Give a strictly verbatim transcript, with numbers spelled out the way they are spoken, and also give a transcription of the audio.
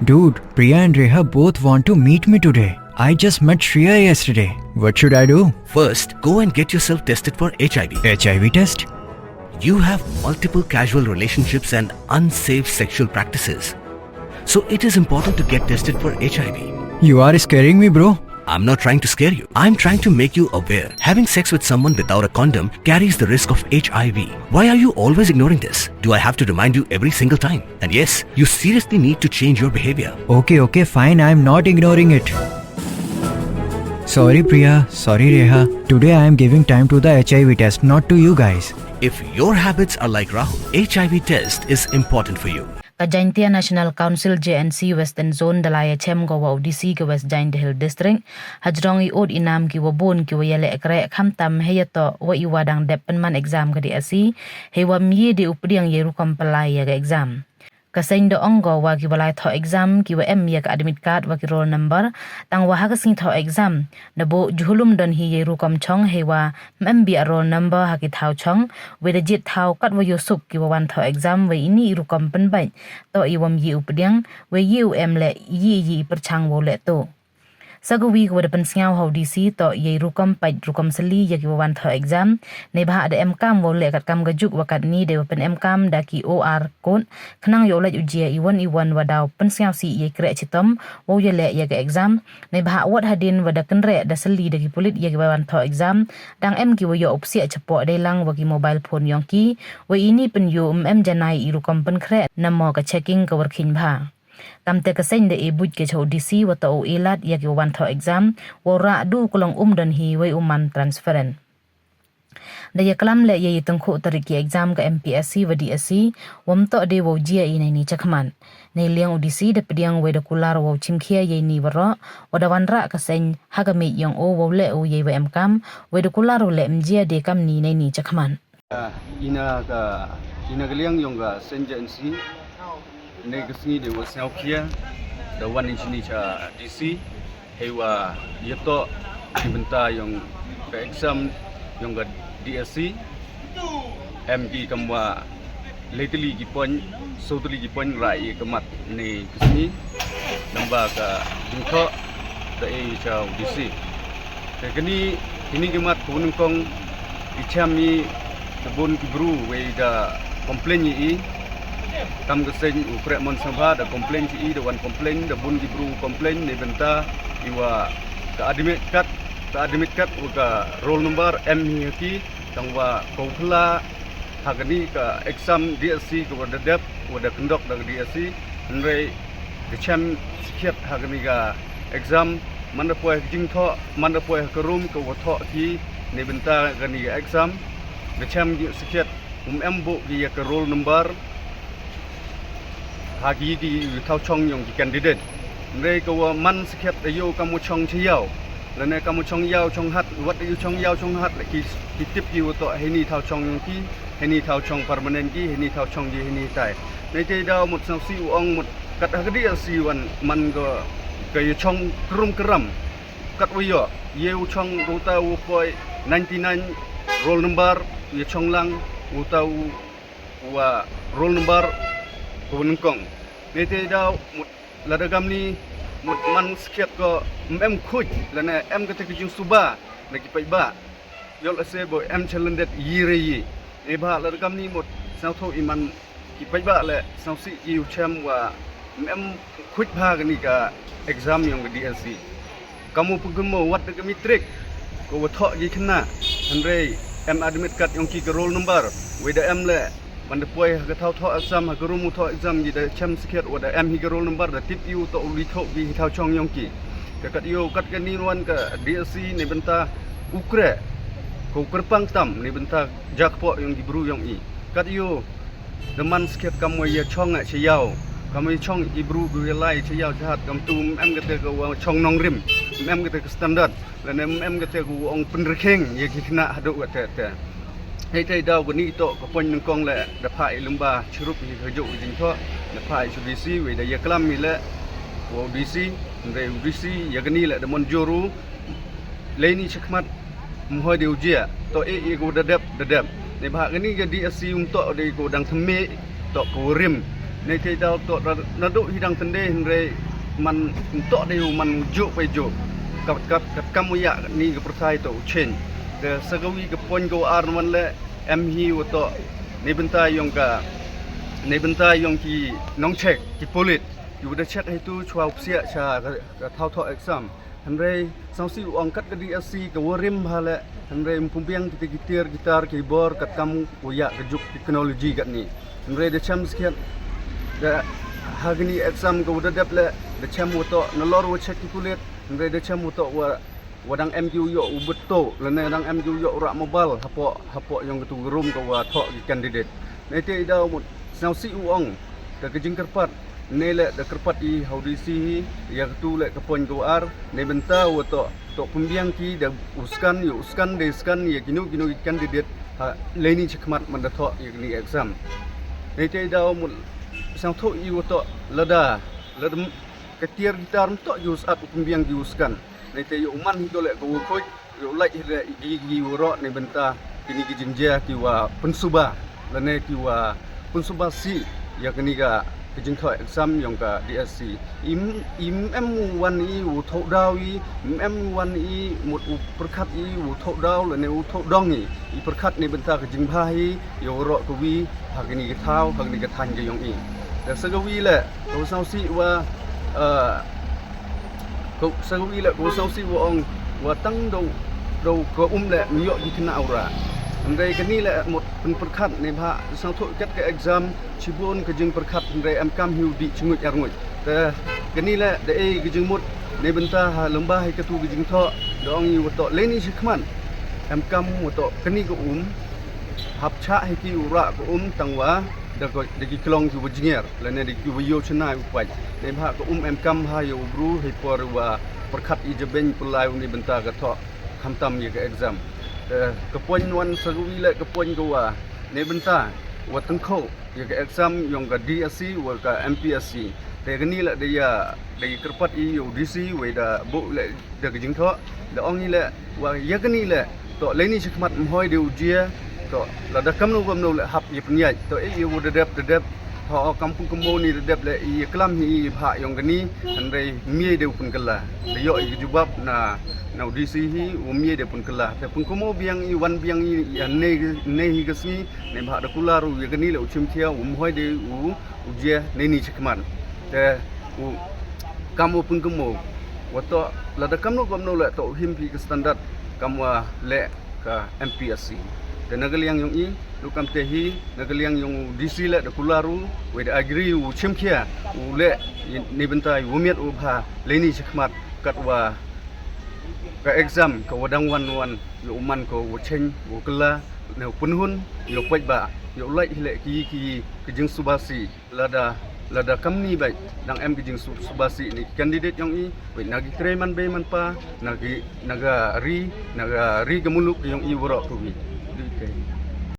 Dude, Priya and Reha both want to meet me today. I just met Shreya yesterday. What should I do? First, go and get yourself tested for H I V. H I V test? You have multiple casual relationships and unsafe sexual practices. So it is important to get tested for H I V. You are scaring me, bro. I'm not trying to scare you. I'm trying to make you aware. Having sex with someone without a condom carries the risk of H I V. Why are you always ignoring this? Do I have to remind you every single time? And yes, you seriously need to change your behavior. Okay, okay, fine. I'm not ignoring it. Sorry, Priya. Sorry, Reha. Today I am giving time to the H I V test, not to you guys. If your habits are like Rahul, H I V test is important for you. Ka Jaintia National Council, J N C, Western Zone da la yachem ko wa u D C ka West Jaintia Hills District hajrong i ud i nam ki wa bun ki wa yaleh kreh, khamtam hei yatoh wa i wa dang dep pynman exam ka D S C, hei wa ym ye de u pdiang yei rukom pynlai ya ka exam. Ka seng da ong ko wa ki wa lai thoh exam ki wa em ya ka admit card wa ki roll number, tang wa ha ka sngi thoh exam da buh jhulum don hi yei rukom chong, hei wa ym em biah roll number ha ki thaw chong, wei da jied thaw kat wa yoh suk ki wa wan thoh exam, wei ini i rukom pynbeit toh i wa ym ye u pdiang, wei ye u em leh ye ye i pyrchang wow leh tuh. Sa ka wi ka wa da pynsngew ha u D C toh yei rukom peit rukom sylli ya ki wa wan thoh exam, neibhah da em kam wow leh kat kam ka juk wa kat ni de wa pynemkam da ki O R code, khnang yow lait u jia i wan i wan wa daw pynsngew sih yei kreh chitom wow yaleh ya ka exam, neibhah wat hadien wa da kynreh da sylli da ki pulit ya ki wa wan thoh exam, dang em ki wa yoh u psiah chapoh dei lang wa ki mobile phone yong ki, wei ini pynyoo ym em janai i rukom pynkhreh namo ka checking ka wa rkhiñ bha. Kamte ka seng da e buit ka cha u D C wa toh u e lad ya ki wa wan thoh exam, wow rah du ka long um don hi wei u man transparent. Da yaklam leh ya i tyngkhuh tarik ki exam ka M P S C wa D S C, wa ym toh de wow jia i neini chakhmat. Neiliang u D C da pdiang wei da kular wow chimkhia yeini waroh, wa da wan rah ka seng ha ka miej yong u wow leh u yei wa emkam, wei da kular u leh ym jia de kamni neini chakhmat. Ah, ina ka, ina ka liang yong ka seng J N C, ne ka sngi de wa sngewkhia da wan i chini cha D C, hei wa yatoh i bynta yong ka exam yong ka D S C, em ki kam wa le tylli ki point, so tylli ki point rah i ka mat ne ka sngi, namba ka jingthoh da e cha u D C. Te kani, kini ki mat ka wa nyngkong i chem i da bun ki bru wei da complain i, i kam ka seng u kreh mon sngewbha da complain i, da wan complain, da bun ki bru complain ne bynta i wa ka admit card, ka admit card wa ka roll number em hi ha ki, tang wa ka u khla ha kani ka exam D S C ka wa da dep, wa da kyndok da ka D S C, hynrei da chem skhiat ha kani ka exam, man da poi ha ka jingthoh, man da poi ha ka room ka wa thoh ki ne bynta kani ka exam, da chem ki skhiat, um em buh ki ya ka roll number ha ki ki thaw chong yong ki candidate. Hynrei ka wa man skhiat da yoh kam wa chong cha yaw, lane kam wa chong yaw chong hat, wat da yoh chong yaw chong hat, leh ki, ki tip ki wa toh heini thaw chong yong ki, heini thaw chong permanent ki, heini thaw chong ki, heini tai. Neite daw mut sngewsih u ong mut kat ha ka D S C wan man ka, ka yoh chong krum kram. Kat wa yoh, ye u chong ruta u poi ninety nine roll number, ye chong lang ruta u wa roll number ka wa nyngkong. Neite daw mut lada kamni mut man skhiat ko ym em khuid, lane em kata ka jingsuba na ki paidbah. Yoh leh se bo em challendet yi re yi. Neibhah lada kamni mut sngewthuh i man ki paidbah leh sngewsih ki u chem wa ym em khuid bha kani ka exam yong ka D S C. Kam u pynkham mo wat da ka matric, ka wa thoh ki khynnah, hynrei em admit card yong ki ka roll number, wei da em leh, man da poi ha ka thaw thoh exam, ha ka room u thoh exam ki da chem skhiat wa da em hi ka roll number, da tip yow toh u li thoh ki hi thaw chong yong ki. Ka kat yow kat kani wan ka D S C ne bynta u kreh, ka u kyrpang tam ne bynta jakpoh yong ki bru yong i. Kat yow da man skhiat kam wa ya chong eh cha yaw, kam wa ya chong i bru ka wa ya lai cha yaw cha hat, kam tu ym em kata ka wa chong nongrim, ym em kata ka standard, lane ym em kata ka wa ong pynrkhing ya ki khynnah haduh kata te. Hei te daw kani toh ka point nyngkong leh da phah i lyngba chirup hi ka juk ka jingthoh, da phah i cha u D C, wei da yaklam i leh wa u D C, hynrei u D C ya kani leh da mon jur u, leini chakhmat ym hoi de u jia, toh e e ka wa da dep, da dep. Neibhah kani ka D S C um toh de ka wa dang thymme, toh ka wa rim. Neitæ i daw toh nadooh hi dang tynde hynrei man toh de u man u jooh pa i jooh. Kat, kat, katkam u ya ni ka pyrthai toh u change. Te sa kawi ka point kawa ar wan leh, em hi wa toh neibynta yong ka, neibynta yong ki nongcheck, ki pulit, kiwa da check heitu chwa u psiah cha ka, ka thaw thoh exam. Hynrei sñiawsih u ong kat ka DSC kawa rim bha leh, hynrei ym pynbiang kitæ ki tiar ki tar ki bor katkam wa ya ka juk technology katni. Hynrei da chem skhiat, da, ha kani exam kawa da dep leh, da chem wa toh nalor wa check ki pulit, hynrei da chem wa toh wa, wa dang em ki u yoh u booh tooh, lane dang em ki u yoh u rah mobile hapoh, hapoh yong katu ka room kawa thoh ki candidate. Neitæ i daw mut sñiawsih u ong, da ka jingkyrpad, ne leh da kyrpad i ha u DC hi, ya katu leh ka point kawa ar, neibynta wa toh, toh pynbiang ki da u scan, yow scan, da scan ya kino kino ki candidate ha leini chakhmat manda thoh ya kani exam. Neitæ i daw mut sñiawthooh i wa toh lada, lada ka tiar ki tar ymtoh ki u sat u pynbiang ki u scan. Neitæ yow man hi ko leh kawa khooid, yow lait hi leh i ki, ki waroh neibynta kini ki jingjia kiwa pynsuba, lane kiwa pynsuba sih ya kani ka, ka jingthoh exam yong ka DSC. Im, im em u wan i u thooh daw i, im em u wan i mut u pyrkhat i u thooh daw lane u thooh dong i. I pyrkhat neibynta ka jingbha hi ya waroh kawi ha kani ka thaw, ha kani ka thaiñ ka yong i. Te sa kawi leh kawa sñiawsih wa, ah, ka, sa kawi leh kawa sñiawsih wa ong, wa tang daw, daw ka um leh ym yoh ki khynnah u rah. Hynrei kani leh mut pynpyrkhat neibhah sñiawthooh kat ka exam, chiboon ka jingpyrkhat hynrei emkaam hi u dih chi nguid ar nguid. Te kani leh da e ka jingmut neibynta ha lyngba hi katu ka jingthoh, da ong i wa toh leini chakhmat, emkaam wa toh kani ka um, hap chah hi ki u rah ka um tangwa da ko, da ki klong kiwa jngiar, lane da kiwa yoo chna u pait. Neibhah ka um emkaam bha ya u bru heipor wa pyrkhat i jabeiñ pynlai u neibynta ka thoh, khamtam ya ka exam. Te ka point wan sa kawi leh ka point kawa, neibynta wa tyngkhooh ya ka exam yong ka DSC wa ka MPSC. Te kani leh da ya, da ya kyrpad i ya u DC wei da booh leh da ka jingthoh, da ong i leh, wa ya kani leh, toh leini chakhmat ym hoi de u jia, toh lada kamno kamno leh hap ya pynyait, toh e ya wa da dep, da dep, ho kam pynkynmoo ni da dep leh, i yaklam hi i bhah yong kani, hynrei ym ye de u pynkylla. Da yoh i ka jubab na, na u DC hi, wa ym ye de u pynkylla. Te pynkynmoo biang i, wan biang i, ya ynne, ynne hi ka sngi, neibhah da kular u ya kani leh u chimkhia, ym hoi de u, u jia neini chakhmat. Te u, kam u pynkynmoo, wa toh lada kamno kamno leh toh u him phi ka standard kamwa leh ka MPSC. Te na ka liang yong i, du kamtæ hi, na ka liang yong u DC leh da kular u, wei da agree u chimkhia u leh neibynta wa miat wa bha leini chakhmat katwa ka exam kawa dang wan wan, yow man ko wa cheiñ wa kylla, ne u pynhun, yow paidbah, yow lait hi leh ki, ki, ki jingsuba sih. Lada, lada kamni bait dang em ki jingsu-, suba sih na ki candidate yong i, wei na ki tre man bei man pa, na ki, na ka ri, na ka ri ka muluk yong i waroh kawi. Du itæ.